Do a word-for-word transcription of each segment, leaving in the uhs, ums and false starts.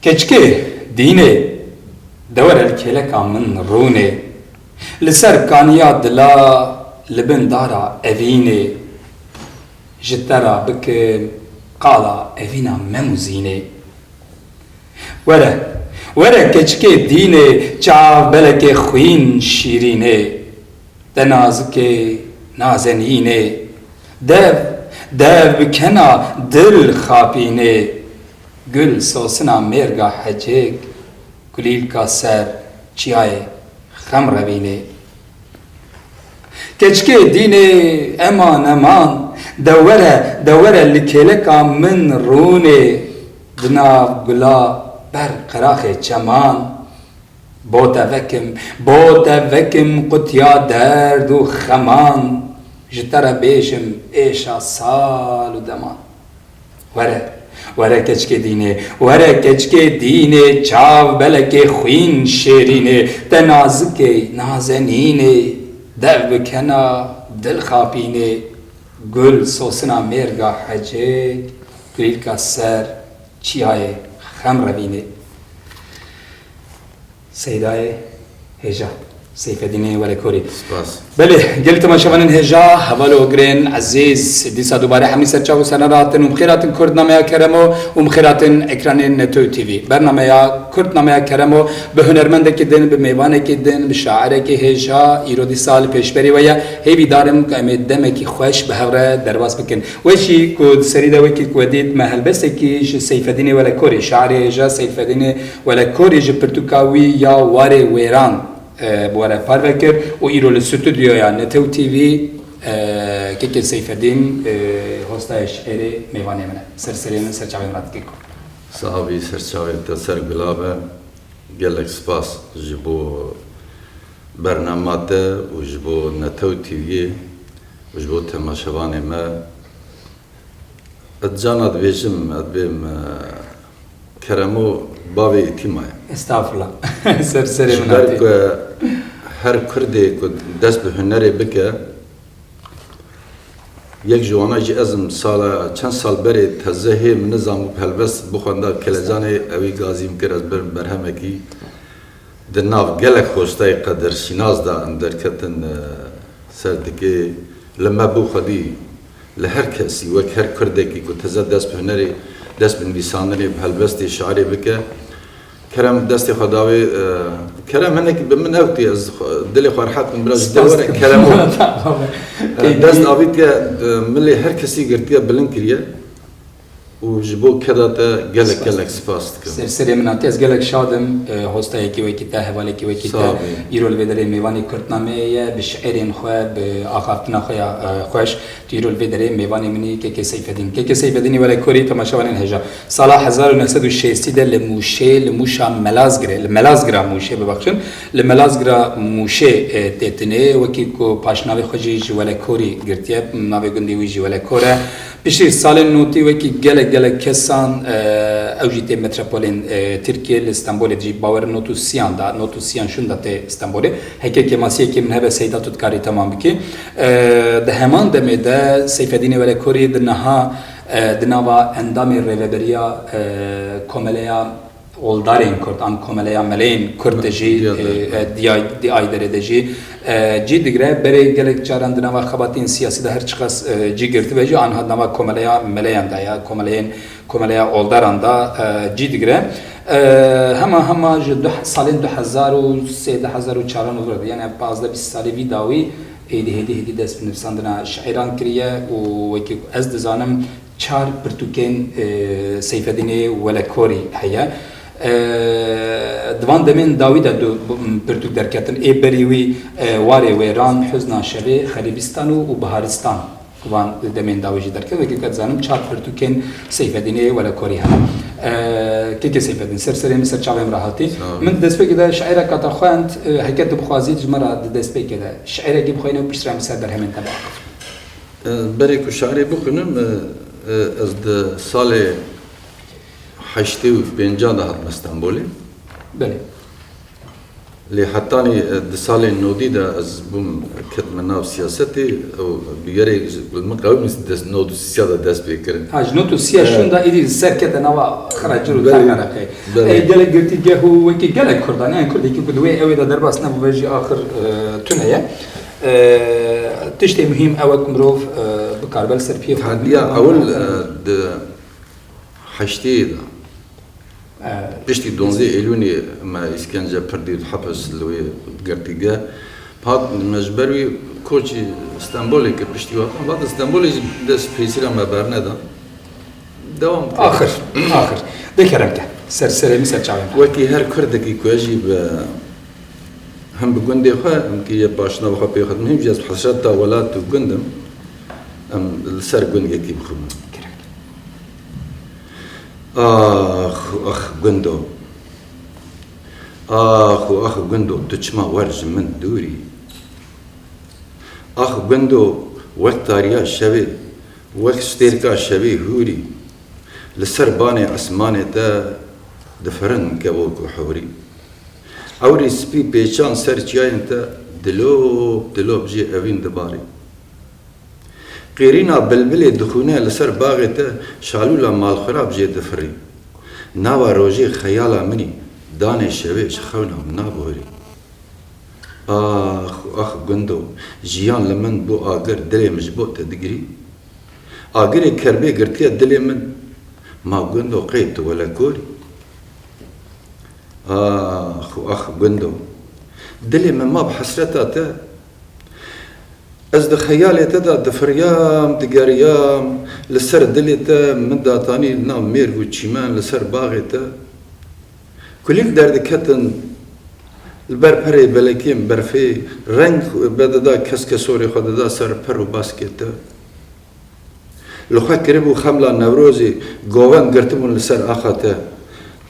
Keçikê dînê, de were li kêleka min rûnê. Li ser kaniya dila, li bin dara evînê. Ji te re bikim qala evîna Mem û Zînê. Were, were keçikê dînê, çav belekê xwîn şîrînê. Te nazikê, nazenînê, dev, dev bi kena dil xapînê. Gul sosina mêrga hecêk, kulîlka ser çiyayê xem revînê. Keçikê dînê, eman, eman, de were, de were li kêleka min rûnê, di nav gula ber qeraxê çeman. Bo te vekim, bo te vekim qutiya derd û xeman, ji te re bêjim êşa sal û deman. Were, were keçikê dînê, were keçikê dînê, çav belekê xwîn şêrînê, te nazikê, nazenînê, dev bi kena dil xapînê, gul sosina mêrga hecêk, kulîlka ser çiyayê xem revînê. Seydayê hêja, Seyfedînê Welekorî. Spas. Belê, gelî temaşevanên hêja, heval û ogirên ezîz, dîsa dubare hemî ser çav û ser nera hatin û bi xêr hatin Kurdnameya Keremo û bi xêr hatin ekranên Netew T V. Bernameya Kurdnameya Keremo bi hunermendekî din, bi mêvanekî din, bi şairekî hêja, îro dîsa li pêşberî we ye. Hêvîdar im ku em ê demekî xweş bi hev re derbas bikin. Weşî ku di serî de wekî ku we dît me helbestekî ji Seyfedînê Welekorî, şairê hêja Seyfedînê Welekorî ji pirtûka wî ya Warê Wêran, e, bi we re parve kir û îro li stûdyoya Netew T V, e, kekê Seyfedîn, e, hostayê şi'rê mêvanê min e. Ser serê min, ser çavên me dike ku. Sax bî, ser çavên te ser gula be. Gelek spas ji bo bernama te û ji bo Netew T V û ji bo temaşevanê me. Ez cana dibêjim, ez dibêm, e, Keremo bavê îtîma ye. Estağfurullah. Ser serê min hatî. Ji ber ku her Kurdê ku dest bi hunerê bike, yek ji wana jî ez im sala, çend sal berê teze hê min nizam bû helbest bixwenda kelecanê ewî gazî min kir ez birim berhemekî. Di nav gelek hostayê qederşînas de em derketin, e, ser dikê li me bû xwedî li her kesî wek her Kurdekî ku teze dest bi hunerê, dest bi nivîsandinê, bi helbestê, şiarê bike. Kerem destê xwe dawê, e, Kerem hinekî bi min ewtî ez xwe, dilê xwe rehet bim, biraz ji te were Kerem. Tamam. E, dest avîtiye, e, milê her kesî girtiye, bilind kiriye. Û ji bo keda te gelek, gelek spas dikim. Ser serê min hatî, ez gelek şad im, e, hostayekî wekî te, hevalekî wekî te. Sağ ol. Îro li vê derê mêvanê Kurdnameyê ye, bi şi'rên xwe, bi axaftina xwe ya, e, xweş. Tu îro li vê derê mêvanê min î, kekê Seyfedîn. Kekê Seyfedînê Welekorî, temaşevanên hêja. Sala hezar û neh sed û şêstî de li Mûşê, li Mûşa Melazgirê, li Melazgira Mûşê, bibexşin, li Melazgira Mûşê, e, têtinê, wekî ku paşnavê xwe jî ji Welekorî girtiye, navê gundê wî jî Welekor e. Piştî salên notî wekî gelek, gelek kesan, e, ew jî tê metropolên, e, Tirkiyê, li Stenbolê jî, bawer not û sîyan da, not û sîyan şûn da tê Stenbolê. Heke kêmasiyekê min hebe Seyda tu dikarî temam bikî. E, di heman demê de Seyfedînê Welekorî di niha, e, di nava endamê rêveberiya, e, Komeleya Oldarên Kurd an Komeleya Meleyên Kurd de jî, Diyayderê. E, e, Diya-, Diyayderê de jî, e, cî digire. Berê gelek caran di nava xebatên siyasî de her çiqas, e, cî girtibe jî, anha di nava Komeleya Meleyan de ya, Komeleyên, Komeleya Oldaran de, e, cî digire. E, hema hema ji du, salên du hezar û sê, du hezar û çaran û vir, yani pazdeh bîst salê vî dawî, êdî hêdî hêdî dest bi nivîsandina şi'ran kiriye û wekî ku ez dizanim, çar pirtûkên, e, Seyfedînê Welekorî heye. E, di van demên dawî de du, bu, pirtûk derketin. Ê berî wî, e, Warê Wêran, Huzna Şevê, Xerîbîstan û, û Biharistan. Van demên dawî jî derket. Wekî ku dizanim çar pirtûkên Seyfedînê Welekorî hene. E, kekê Seyfedîn, ser serê min, ser çavê min re hatî. Sağ ol. Min di destpêkê de şi'reka te xwend, e, heke tu bixwazî ji me re di destpêkê de şi'rekî bixwîne û piştre em ser berhemên te biaxivin. E, berê ku şi'rê bixwînim, e, e, ez di salê heştê û pêncan de hatime Stenbolê. Belê. Lê hetanî, e, di salên nodî de ez bûm, ketime nav siyasetê, ew bi gerek ji, li min qewim dest, nod û sisiya de dest pê kirin. Ha, ji nod û siya Evet. Şûn de êdî li ser kete nava xeracir û Belê, termereqê. Belê. Ê, gelek girtîgeh û wekî gelek Kurdan, yan Kurdekî ku di wê ewê de derbas nebûbe jî axir, e, tune ye. E, tiştê muhîm ew e ku mirov, e, bikaribe li ser piyê xwe Hadiya bikaribe. Ewil, e, di heştê de. Piştî donzdeh Eylûnê me îskence pir dî hepis li wê girtîgeh. Hat me ji ber wî koçî Stenbolê kir piştî watan. Hat Stenbolê jî dest pêsîra me berneda. Dewam kir. Axir, axir. De kerem ke. Ser serê min ser çavê min. Wekî her Kurdekî ku ez jî bi hem bi gundê xwe, hem ki yê paşna bi xwe pê xwe, hem jî ez bi hesreta welat û gund im. Em li ser gund yekî bixwînin. Ax û ax gundo. Ax û ax gundo, tu çima wer ji min dûr î? Ax gundo, wek tariya şevê, wek stêrka şevê hûr î. Li ser banê esmanê te difirin kevok û hewrî. Ewrî spî pêçan ser çiyayên te dilop dilop jê evîn dibarî. Qêrîna bilbilê dixûne li ser baxê te, şalûla malxirab jê difirî. Nava rojê xeyala min î, danê şevê ji xewna min naborî. Ax û ax gundo, jiyan li min bû agir, dilê min ji bo te digirî. Agirê kerbê girtiye dilê min, ma gundo qey tu welekor î? Ax û ax gundo, dilê min ma bi hesreta te. Ez di xeyalê te de difiriyam, digeriyam, li ser dilê te min datanî li nav mêrg û çîmen, li ser baxê te. Kulîlk derdiketin li ber perê belekiyên berfê, reng vedida keskesorê xwe dida ser per û baskê te. Li xwe kiribû xemla Newrozê, govend girtibûn li ser axa te.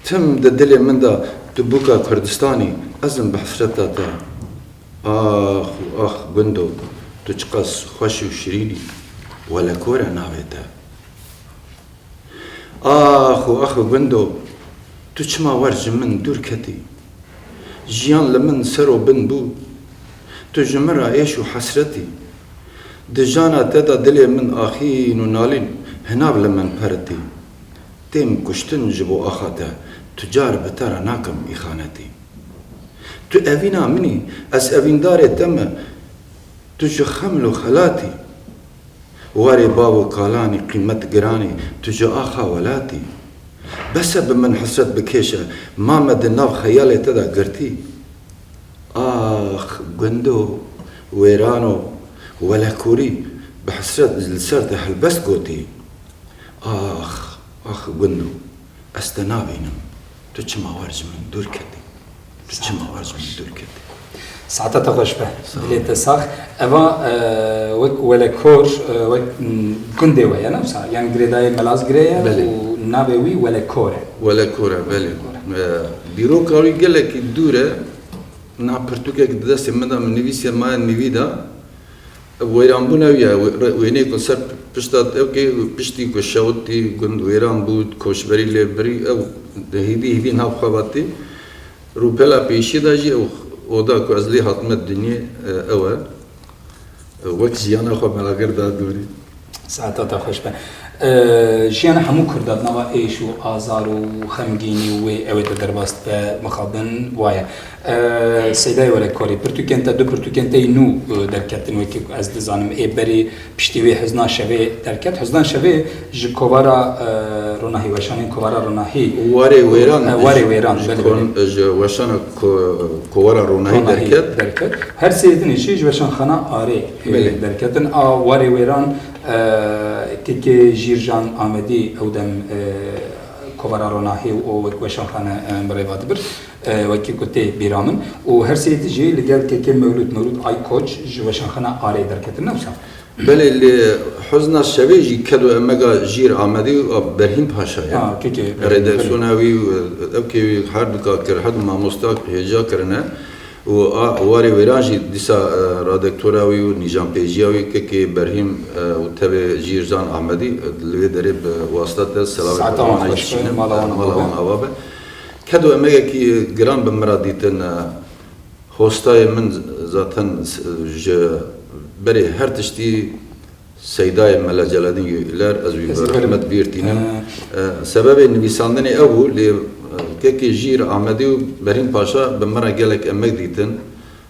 Tim di dilê min de tu bûka Kurdistanî, ez im bi hesreta te. Ax û ax gundo, tu çiqas xweş û şirîn î, welekor e navê te. Ax û ax gundo, tu çima wer ji min dûr ketî? Jiyan li min ser û bin bû, tu ji min re êş û hesret î. Di jana te de dilê min axîn û nalîn, hinav li min peritî. Têm kuştin ji bo axa te, tu car bi te re nakim îxanetî. Tu evîna min î, ez evîndarê te me, tu ji xeml û xelat î. Warê bav û kalanî, qîmet giranî, tu ji axa welatî. Bes e bi min hesret bikêşe, mame di nav xeyalê te de girtî. Ax gundo, wêrano, welekorî, bi hesret li ser te helbest gotî. Ax, ax gundo, ez te nabînim, tu çima wer ji min dûr ketî? Tu çima wer ji min dûr ketî? Saeta te xweş be, dilê te sax. Eva, e, wek welekor, e, wek, m, gundê we ye, ne wisa? Yani girêdayê Melazgirê ye Belê. Û navê wî Welekor e. Welekor e, belê. Welekor e. E, dîroka wî gelekî dûr e. Niha pirtûkek di destê min de min nivîsiye, maye nivî de. Wêranbûn ew ye, wê-, wêneyê ku ser pişta ew kê, piştî ku şewitî gund wêran bû, koçberî lê birî, ew hîvî hîvî nav xwe vatî. Rûpela pêşî de jî ew oda ku ez lê hatime dinyê, e, ew e. Wek jiyana xwe me agir da dorî. Saeta te xweş be. E, jiyana hemû Kurda di nava êş û azar û xemgînî û wê ewê de derbas dibe, mixabin waye. E, Seydayê Welekorî, pirtûkên te, du pirtûkên te yî nû, e, derketin, wekî ku ez dizanim, ê berê piştî wê Hizna Şevê derket. Hizna Şevê ji kovara, e, Ronahî, weşanên kovara Ronahî. Warê Wêran, e, Warê Wêran, ji belê, kon-, belê. Ji weşana ko-, kovara Ronahî Ronahî derket. Derket. Her sê din jî ji weşanxana Arê, e, Belê. Derketin. A Warê Wêran, e, kekê Jîrjan Amedî ew dem, e, kovara Ronahî û wek weşanxane, e, bi rê ve dibir. E, wekî ku tê bîra min. Û her sê din jî li gel kekê Mewlûd, Mewlûd Aykoç ji weşanxana Arê derketin, ne wisa? Belê, lê Huzna Şevê jî kedo emega Jîr Amedî û Berhîm Paşa ye. Ha, kekê Berhîm, Redaksiyona wî û ev kê wî her du ka kir, her du mamosta hêja kirine. Û a, Warê Wêran jî dîsa, e, redaktora wî û nîjanpêjiya wî kekê Berhîm, e, û tevê Jîrjan Amedî, e, li vê derê bi wasita te selamê Saeta wan xweş be, dişînim. Mala wan ava be. Kedo emegekî giran bi min re dîtin, e, Hostayê min zaten s-, ji berê her tiştî Seydayê Mele Celadîn Yeyler, ez wî bi rehmet bîr tînim. He. E, sebebê nivîsandinê ew bû, lê, e, kekê Jîr Amedî û Berhîn Paşa bi min re gelek emek dîtin.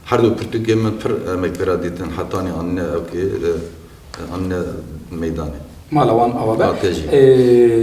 Her du pirtûkê min pir emek pê re dîtin, hetanî anîne ew kê, e, anîne meydanê. Mala wan ava be. Ha, te jî. E,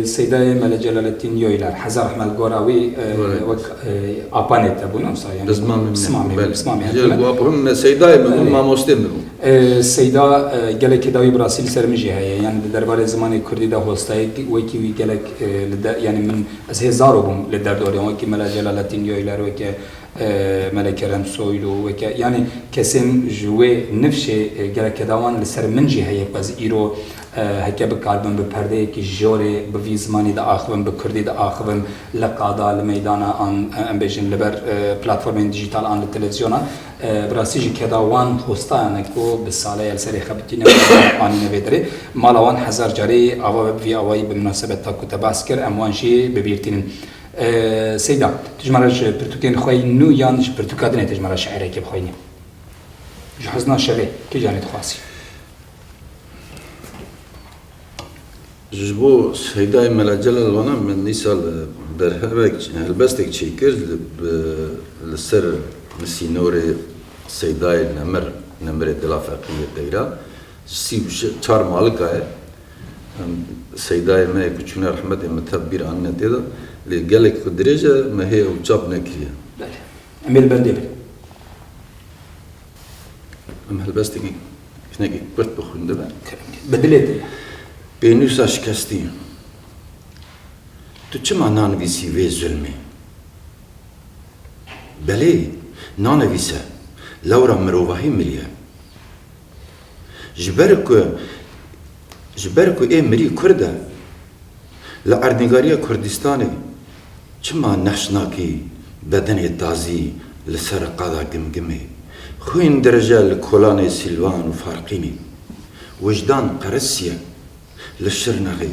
Seydayê Mele Celalettin Yoylar, hezar rehmet gora wî, e, Wele. wek, e, apanê te bûn, wisa yani. Pismamê min. Pismamê, Belê. Pismamê Ji hatine. Bo apam me Seydayê min bûn, Belê. mamostê min bûn. E, Seyda, e, gelek kêdawî bi rastî li ser min jî heye. Yani di derbarê zimanê kurdî de hostayek wekî wî gelek, e, li de, yani min, ez hê zaro bûm li derdoriyan, wekî Mele Celalettin Yoylar, weke e, Mele Kerem Soylu, weke, yani kesên ji wê nifşê, e, gelek kêda wan li ser min jî heye, ku ez îro, e, heke bikaribim bi perdeyekî jorê bi vî zimanî diaxivim, bi kurdî diaxivim, li qada, li meydana an, e, em bêjin li ber, e, platformên dijîtal an li televîzyona, e, bi rastî jî kêda wan hostayan e ku bi saleya li serê xebitîne û anîne vê derê. Mala wan hezar carî ava be, bi vî awayî bi minasebeta ku te behs kir, em wan jî bi bîr tînin. Ee, Seyda, tu ji me re ji pirtûkên xwe yî nû yan ji pirtûka din e tu ji me re şiirekê bixwînî? Ji Hizna Şevê, kê carê dixwazî? Ji bo Seydayê Mele Celal vana min dîsa li derhevek, helbestek çêkir li, bi, li ser sînorê Seydayê Nemir, Nemirê Dila Feqîrê Teyra, sî û çar malika ye. Em, Seydayê me yê ku çûne rehmetê, min tev bîr anîne tê de, lê gelek ku dirêj e, me hê ew çap nekiriye. Belê. Em ê li bendê bin. Em helbestekî hinekî kurt bixwîn dibe. Bi dilê te ye. Pênûsa şikestî. Tu çima nanivîsî vê zulmê? Belê, nanivîse, lewra mirovahî miriye. Ji ber ku, ji ber ku ê mirî Kurd e, li erdnîgariya Kurdistanê çima nexş nakî bedenê tazî li ser qada Gimgimê? Xwîn dirije li kolanê Sîlvan û Farqînê. Wijdan qerisiye li Şirnexê.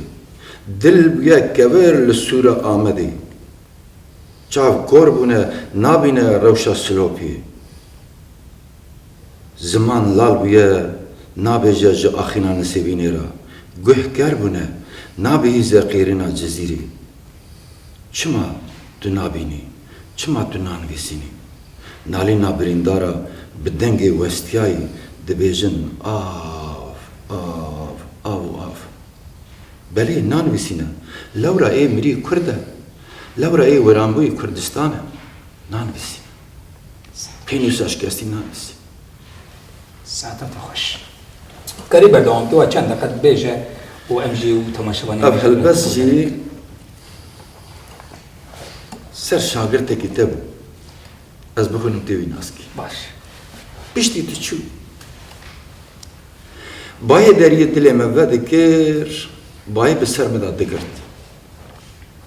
Dil bûye kevir li Sûra Amedê. Çav kor bûne, nabîne rewşa Silopê. Ziman lal bûye, nabêje ji axîna Nisêbînê re. Guh ker bûne, nabihîze qîrîna Cizîrê. Çima tu nabînî? Çima tu nanivîsînî? Nalîna birîndara bi dengê westiyayî dibêjin: Av, av, av û av. Belê, nanivîsîne. Lewra ê mirî Kurd e. Lewra ê weranbûyî Kurdistan e. Nanivîsîne. Pênûsa şikestî nanivîsîne. Saeta te xweş. Karî berdewam, tu çend deqe bêje û em jî û temaşevanên Ev helbest jî ser şagirtekî te bû. Ez bixwînim tê wî nas kî. Baş. Piştî tu çû. Bayê deriyê dilê me vedikir, bayê bi ser min de digirt.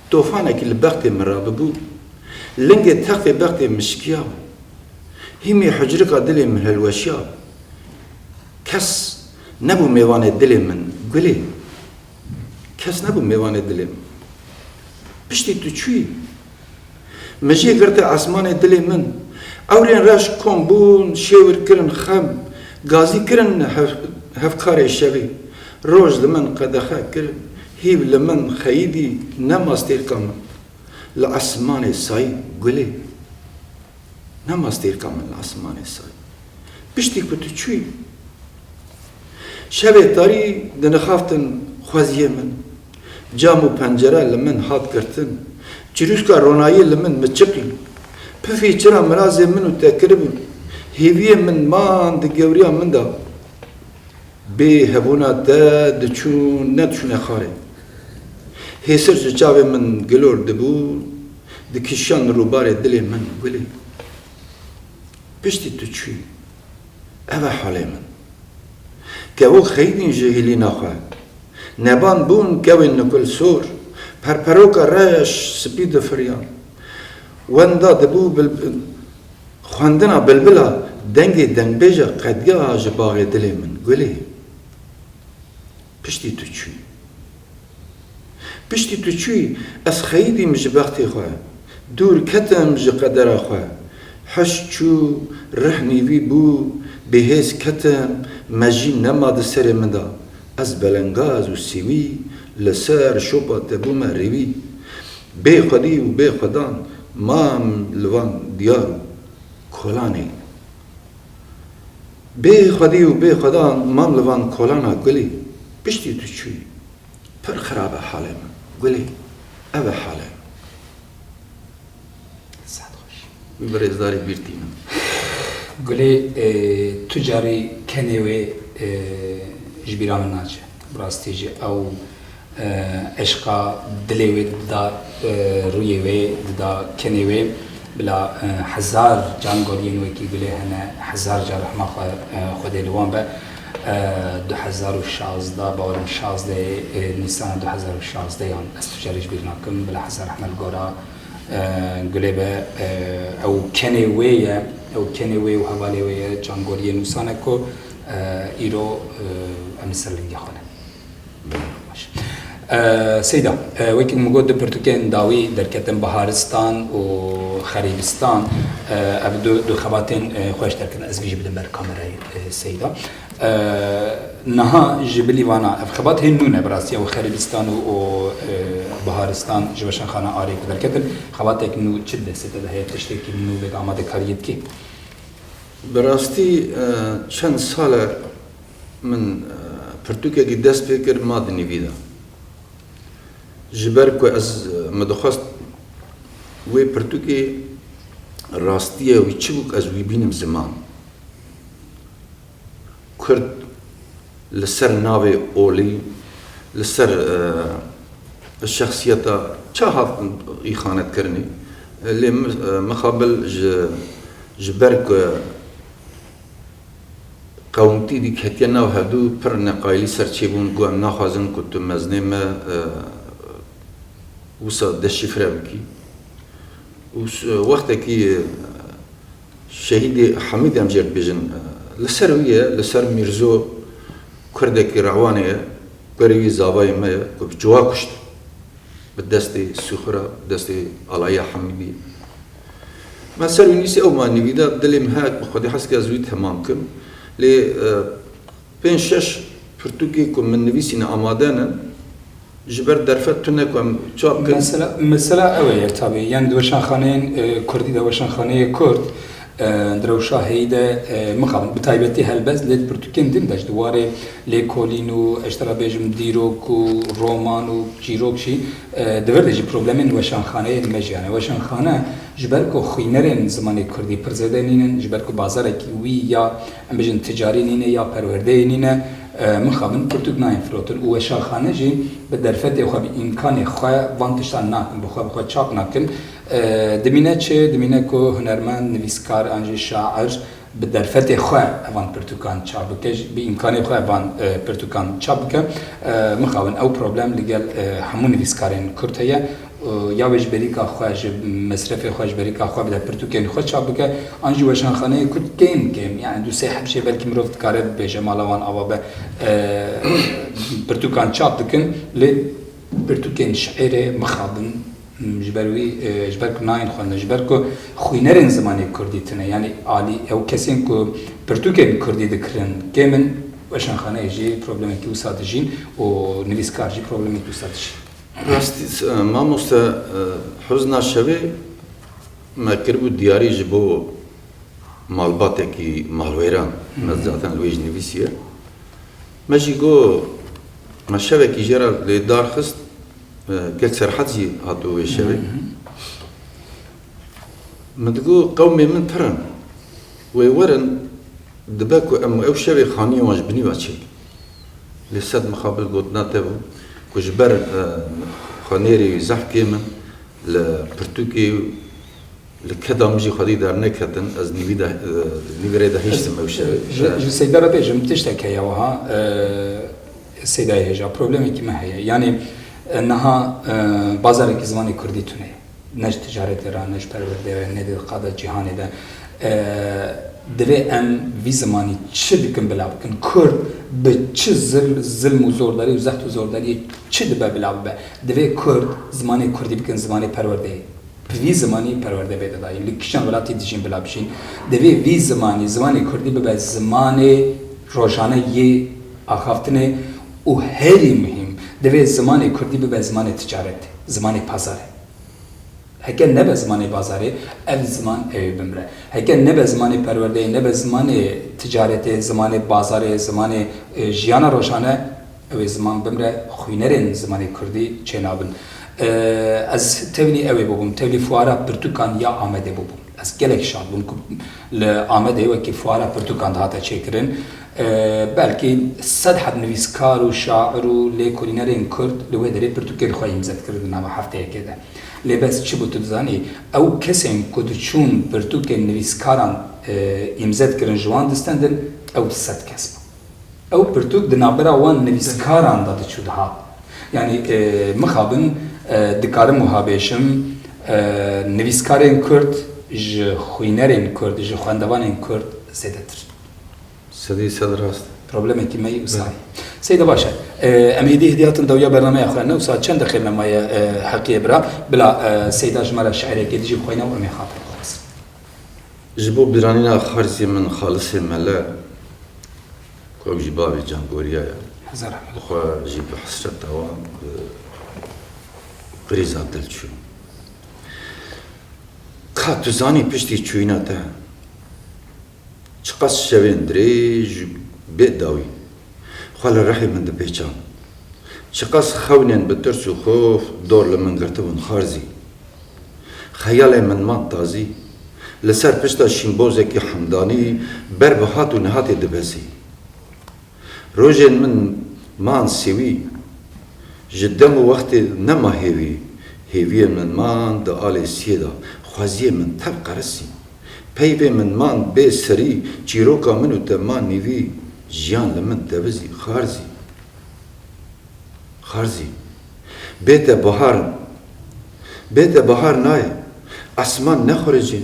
Tofanekî li bextê min rabibû, lingê textê bextê min şikiyabû. Hîmê hucrika dilê min hilweşiyabû. Kes nebû mêvanê dilê min, Gulê. Kes nebû mêvanê dilê min. Piştî tu çûyî. Mijê girte esmanê dilê min. Ewrên reş kom bûn, şêwir kirin xem, gazî kirin hev-, hevkarê şevê. Roj li min qedexe kirin, hîv li min xeyidî, nema stêrka min li esmanê sayî, Gulê. Nema stêrka min li esmanê sayî. Piştî ku tu çûyî. Şevê tarî dinixaftin xweziyê min. Cam û pencere li min hat girtin. Çirûska ronayî li min miçiqî. Pifî çira mirazê min û te kiribûn. Hêviyê min man di gewriya min de. Bê hebûna te diçûn, nediçûne xarê. Hêsir ji çavê min gilor dibû, dikişan rûbarê dilê min, Gulê. Piştî tu çûyî. Ev e halê min. Kevok xeyidîn ji hîlîna xwe. Neban bûn kewên nikul sor. Perperoka reş spî difiriyan. Wenda dibû bilbil. Xwendina bilbila dengê dengbêja qediya ji baxê dilê min, Gulê. Piştî tu çûyî. Piştî tu çûyî, ez xeyidîm ji bextê xwe. Dûr ketim ji qedera xwe. Heş çû, rih nîvî bû, bêhêz ketim, mejî nema di serê min de. Ez belengaz û sîwî, li ser şopa te bûme rêwî. Bê xwedî û bê xwedan mam li van diyar û kolanê. Bê xwedî û bê xwedan mam li van kolana gulê. Piştî tu çûyî. Pir xirab e halê min. Gulê, ev e halê min. Saet xweş. Wî birêzdarî bîr tînin. Gulê, e, tu carî kenê wê, e, ji bîra min naçe. Bi rastî jî ew, e, eşqa dilê wê dida, e, rûyê wê dida kenê wê. Bila, e, hezar cangoriyên wekî Gulê hene, hezar car rehma xwe, e, Xwedê li wan be. E, du hezar û şazdeh, bawerim şazdeh, e, Nîsana du hezar û şazdeh yan ez tu carî ji bîr nakim, bila hezar rehme li gora, e, Gulê be, e, ew kenê wê ye, ew kenê wê û hevalê wê ye, cangoriyê nûsane ku, e, îro, e, em li ser lingê xwe ne. Baş. E, Seyda, e, wekî min got du pirtûkên dawî derketin, Baharistan û Xerîbistan, e, ev du, du xebatên, e, xweş derketin. Ez vî jî bidim ber kamerayê, e, Seyda. E, niha ji bilî vana, ev xebat hê nû ne, bi rastî ew Xerîbistan û, û, e, Baharistan ji weşanxana Arê ku derketin, xebatek nû çi di destê te de heye, tiştekî nû vêga amadekariyê dikî? Bi rastî, e, çend sal e min, e, pirtûkekî dest pê kir, ma di nîvî de. Ji ber ku ez, e, min dixwest wê pirtûkê rastiye wî çi bû ku ez wî bînim ziman. Kurd li ser navê olî, li ser, e, şexsiyeta çi hat îxanetkirinê, lê mi-, e, mixabil ji, ji ber ku qewimtî dî ketiye nav hevdû, pir neqayilî ser çêbûn, got, em naxwazin ku tu mezinê me, e, wisa deşîfre bikî. Û s-, wextekî, e, Şehîdê Hemîd em jê dibêjin, e, li ser wî ye, li ser Mîrzo, kurdekî Rewanê ye, kurê wî zavayê me ye, ku bi ciwa kuşt. Bi destê Sûxura, bi destê alaya Hemîdî. Me ser wî nivîsî, ew ma nivîda, dilê min heye, bi Xwedê hez ke ez wî temam kim. Lê, e, pênc şeş pirtûkê ku min nivîsîne amade ne, ji ber derfet tune ku em çap kin. Mesela, mesela ew e, tabî, yani di weşanxaneyên, e, kurdî de, weşanxaneyê kurd, e, di rewşa heyî de, e, mixabin, bi taybetî helbest, lê di pirtûkên din de, ji di warê lêkolîn û, ez ji te re bêjim, dîrok û roman û çîrok jî, e, di vir de jî problemên weşanxaneyê me jî, yani weşanxane ji ber ku xwînerên zimanê kurdî pir zêde nînin, ji ber ku bazarekî wî ya, em bêjin, ticarî nîne ya perwerdeyê nîne, e, mixabin pirtûk nayên firotin û weşanxane jî bi derfetê xwe, bi îmkanê xwe van tiştan nakin, bi xwe, bi xwe çap nakin. E, dimîne çi? Dimîne ku hunermend, nivîskar an jî şair bi derfetê xwe evan pirtûkan çap bike, ji, bi îmkanê xwe evan, e, pirtûkan çap bike. E, mixabin ew problem li gel, e, hemû nivîskarên kurd heye. E, ya wê ji berîka xwe, ji mesrefê xwe, ji berîka xwe bide pirtûkên xwe çap bike, an jî weşanxaneyê kurd kêm kêm, yani du sê heb jê belkî mirov dikare bibêje mala wan ava be, e, pirtûkan çap dikin, lê pirtûkên şiîrê mixabin, ji ber wî, e, ji ber ku nayên xwendin, ji ber ku xwînerên zimanê kurdî tune, yani alî ew kesên ku pirtûkên kurdî dikirin kêm in, weşanxaneyê jî problemekî wisa dijîn û nivîskar jî problemekî wisa dijîn. Rastî, e, mamoste, e, huzna şevê me kiribû diyarî ji bo malbatekî malwêran. Me Hı hı. zaten li wê jî nivîsiye. Me jî got, me şevekî jê re lê dar xist, e, gel Serhat jî hatibû wê şevê. Hı hı. Min digot, qewmê min pir in. Wê werin, dibe ku em ew şevê xaniyên wan ji binî ve çêkin. Lê sed mixabil gotina te bû ku ji ber, e, xwenêrê wî zehf kêm in, li pirtûkê, li keda min jî xwedî derneketin, ez nîvî de, e, nîvî rê de hiştim ew şevê. Ji, ji Seyda re bêjim, tiştek heye wiha, e, Seydayê hêja, problemekî me heye. Yanî, e, niha, e, bazarekî zimanê kurdî tune ye. Ne ji ticaretê re, ne ji perwerdeyê re, ne di qada cîhanê de. E, divê em vî zimanî çi dikin bila bikin? Kurd bi çi zil-, zilm û zordarî û zext û zordariyê çi dibe bila bibe? Divê kurd zimanê kurdî bikin zimanê perwerdeyê. Bi vî zimanî perwerde bête dayîn. Li kîjan welatî dijîn bila bijîn. Divê vî zimanî, zimanê kurdî bibe zimanê rojane yê axaftinê û herî muhîm, divê zimanê kurdî bibe zimanê ticaretê, zimanê pazarê. Heke nebe zimanê bazarê, ev ziman ew ê bimre. Heke nebe zimanê perwerdeyê, nebe zimanê ticaretê, zimanê bazarê, zimanê, e, jiyana rojane, ew ê ziman bimre, xwînerên zimanê kurdî çênabin. E, ez tevlî ew ê bûbûm, tevlî fuara pirtûkan ya Amedê bûbûm. Ez gelek şad bûm ku li Amedê wekî fuara pirtûkan dihate çêkirin. E, belkî sed heb nivîskar û şair û lêkolînerên kurd li wê derê pirtûkên xwe îmze dikirin di nava hefteyekê de. Lê bes çi bû tu dizanî? Ew kesên ku diçûn pirtûkên nivîskaran, e, îmze dikirin, ji wan distendin, ew sed kes bû. Ew pirtûk di navbera wan nivîskaran de diçû dihat. Yanî, e, mixabin, e, dikarim wiha bêjim, e, nivîskarên kurd ji xwînerên kurd, ji xwendevanên kurd zêdetir. Sedî sed rast. Problemekî me yî wisa. Belê. Seyda, baş e. E, em êdî hêdî hatin dawiya bernameya xwe. Ne wisa çend deqê me maye, e, Heqiyê bira. Bila, e, Seyda ji me re şiirekê dijî bixwîne û em ê xatir bixwasin. Ji bo bîranîna xarzî min, xalisê mele, ku ew jî bavê Can Goriya ye. Hezar rehmet. Xwe jî bi hesreta wan, bi qirîza dil çû. Ka tu zanî piştî çûyîna te, çiqas şevên dirêj bê dawî xwe li rihê min dipêçan. Çiqas xewnên bi tirs û xof dor li min girtibûn, Xarzî. Xeyalê min man tazî, li ser pişta şîmbozekî hemdanî ber bi hat û nehatê dibezî. Rojên min man sêwî, ji dem û wextê nema hêvî, hêviyên min man di alê siyê de, xweziyê min tev qerisî. Peyvê min man bê serî, çîroka min û te man nîvî, jiyan li min tevizî, Xarzî. Xarzî. Bê te bahar, bê te bahar nayê, esman nexuricî.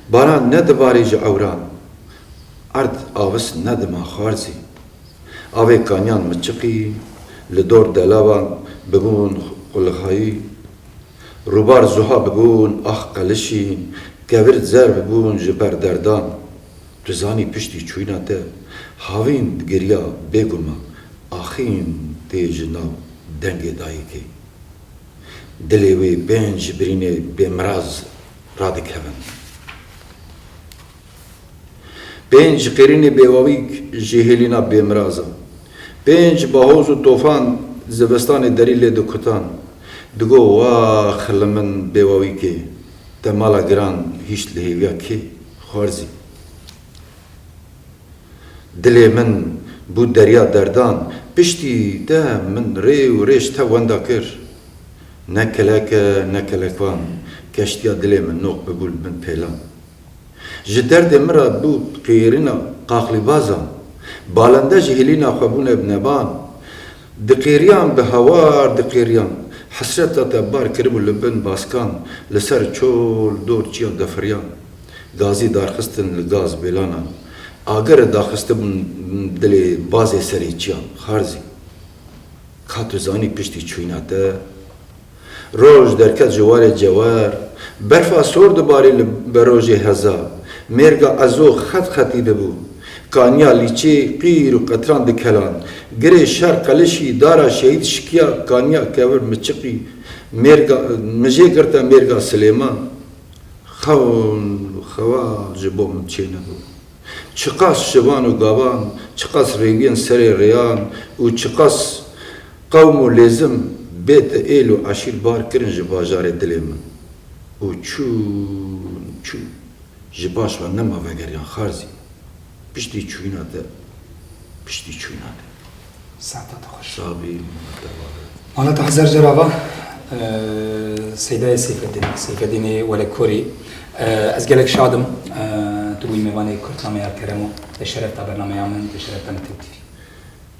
Baran nedibarî ji ewran, erd avis nedima, Xarzî. Avê kaniyan miçiqî, li dor delavan bibûn qulixayî. Rûbar zuha bibûn ax qelişî, kevir zer bibûn ji ber derdan. Tu zanî piştî çûyîna te, havîn digiriya bêguman, axîn tê ji nav dengê dayikê. Dilê wê pênc birînê bêmiraz radikevin. Pênc qêrînê bêwawîk ji hêlîna bêmirazan. Pênc bahoz û tofan zivistanê derî lê dikutan. Digo, Wax li min bêwawîkê, te mala giran hişt li hêviya kê, Xwarzî. Dilê min bû derya derdan, piştî te min rê û rêş te wenda kir. Ne kelek e, ne kelekvan, keştiya dilê min noq bibû li bin pêlan. Ji derdê min re bû qêrîna qaxlîbazan, balende ji hêlîna xwe bûne bi neban. Diqêriyan bi hawar diqêriyan, hesreta te bar kiribû li bin baskan, li ser çol dor çiyan defiriyan. Gazî darxistin li gaz bêlanan, agir daxistibûn dilê bazê serê çiyan, Xarzî. Ka tu zanî piştî çûyîna te, roj derket ji warê cewer, berfa sor dibarî li berojê heza, mêrga Ezo xet xetî dibû. Kaniya Lîçê qîr û qetran dikelan, girê şer qelişî, dara şehîd şikiya, kaniya kevir miçiqî, mêrga, mijê girte mêrga Silêman. Xewn û xewal ji bo min çênebû. Çiqas şivan û gavan, çiqas rêwiyên serê rêyan û çiqas qewm û lêzim bê te êl û eşîr bar kirin ji bajarê dilê min. Û çûn, çûn. Ji baş ve nema vegeriyan, Xarzî. Piştî çûyîna te, piştî çûyîna te. Saeta te xweş. Sabî, mala te ava. Mala te hezar car ava. Eee, Seydayê Seyfeddîn, Seyfeddînê Welekorî. Eee, ez gelek şad im. Eee, tu bûyî mêvanê Kurtnameya Keremo. Te şeref da bernameya min, te şeref da Netew T V.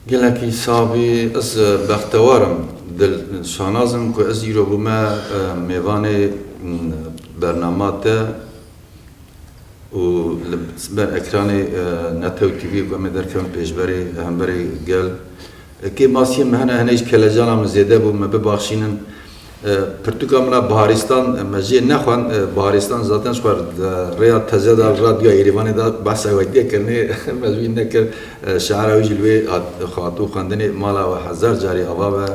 Gelekî sabî, ez bextewar im. Dil şanaz im ku ez îro bûme, eee, mêvanê, m, bernama te. Û li ber ekranê, e, Netew T V ku em ê derkevin pêşberê hemberê gel. E, kêmasiyê min hene, hene jî kelecana min zêde bû, me bibaxşînin. E, pirtûka min a Baharistan, e, me jê nexwend. E, Baharistan zaten ji xwe, e, rêya teze de radyoya Êrîvanê de behsa wekî kirinê, me ji wî nekir. E, şiara wî jî li wê hat, hatû xwendinê, mala we hezar carî ava be.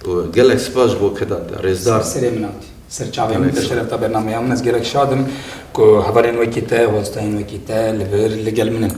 Û gelek spas ji bo keta te, rêzdar. Serê min hatî. Ser çavê min, te şeref da bernameya min. Ez gelek şad im ku hevalên wekî te, hostayên wekî te li vir li gel min in.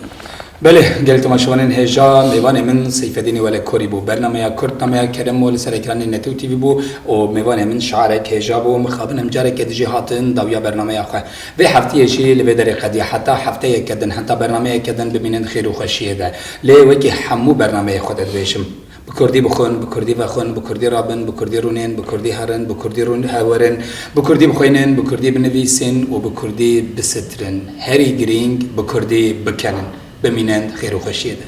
Belê, gelek temaşevanên hêja, mêvanê min Seyfedînê Welekorî bû. Bernameya Kurdnameya Kerem û li ser ekranê Netew T V bû û mêvanê min şiarek hêja bû. Mixabin em careke dijî hatin dawiya bernameya xwe. Vê heftiyê jî li vê derê qediya. Heta hefteyeke din, heta bernameyeke din bimînin xêr û xweşiyê de. Lê wekî hemû bernameyê xwe de dibêjim. Bi kurdî bixwin, bi kurdî vexwin, bi kurdî rabin, bi kurdî rûnên, bi kurdî herin, bi kurdî rûn hewerin, bi kurdî bixwînin, bi kurdî binivîsin û bi kurdî bisitin. Herî girîng, bi kurdî bikenin. Bimînin xêr û xweşiyê de.